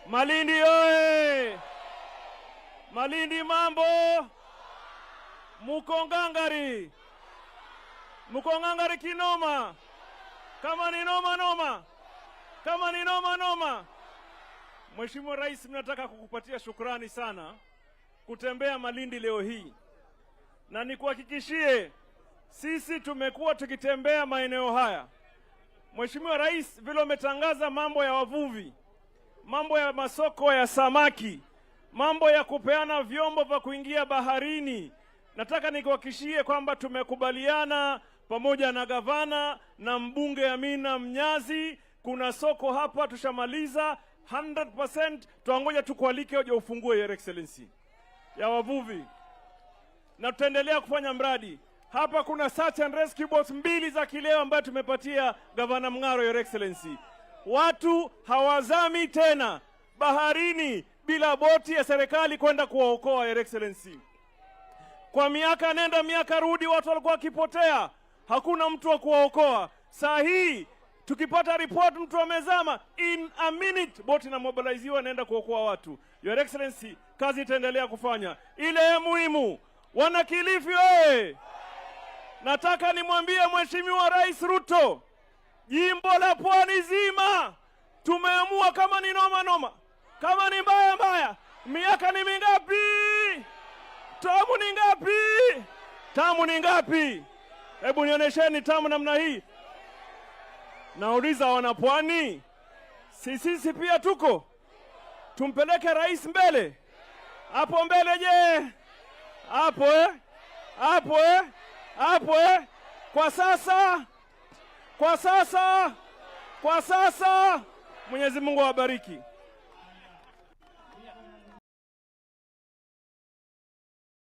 Malindi oye! Malindi mambo! Muko ngangari? Muko ngangari kinoma? Kama ni noma noma, kama ni noma noma. Mheshimiwa Rais, nataka kukupatia shukrani sana kutembea Malindi leo hii, na nikuhakikishie sisi tumekuwa tukitembea maeneo haya. Mheshimiwa Rais, vile umetangaza mambo ya wavuvi, mambo ya masoko ya samaki, mambo ya kupeana vyombo vya kuingia baharini, nataka nikuhakikishie kwamba tumekubaliana pamoja na gavana na mbunge Amina Mnyazi. Kuna soko hapa tushamaliza 100%, twangoja tukualike uje ufungue, Your Excellency, ya wavuvi, na tutaendelea kufanya mradi hapa. Kuna search and rescue boats mbili za kileo ambayo tumepatia gavana Mng'aro, Your Excellency. Watu hawazami tena baharini bila boti ya serikali kwenda kuwaokoa, Your Excellency. Kwa miaka nenda miaka rudi, watu walikuwa wakipotea, hakuna mtu wa kuwaokoa. Saa hii tukipata report mtu amezama, in a minute boti inamobiliziwa inaenda kuokoa watu. Your Excellency, kazi itaendelea kufanya. Ile ya muhimu, wana Kilifi oye! Nataka nimwambie Mheshimiwa Rais Ruto, jimbo la Pwani zima tumeamua kama ni noma noma, kama ni mbaya mbaya. Miaka ni mingapi? Tamu ni ngapi? Tamu ni ngapi? Hebu nionyesheni tamu namna hii. Nauliza wanapwani, si sisi pia tuko? Tumpeleke rais mbele hapo mbele. Je, hapo eh? Hapo eh? Hapo eh? Kwa sasa, kwa sasa, kwa sasa. Mwenyezi Mungu awabariki.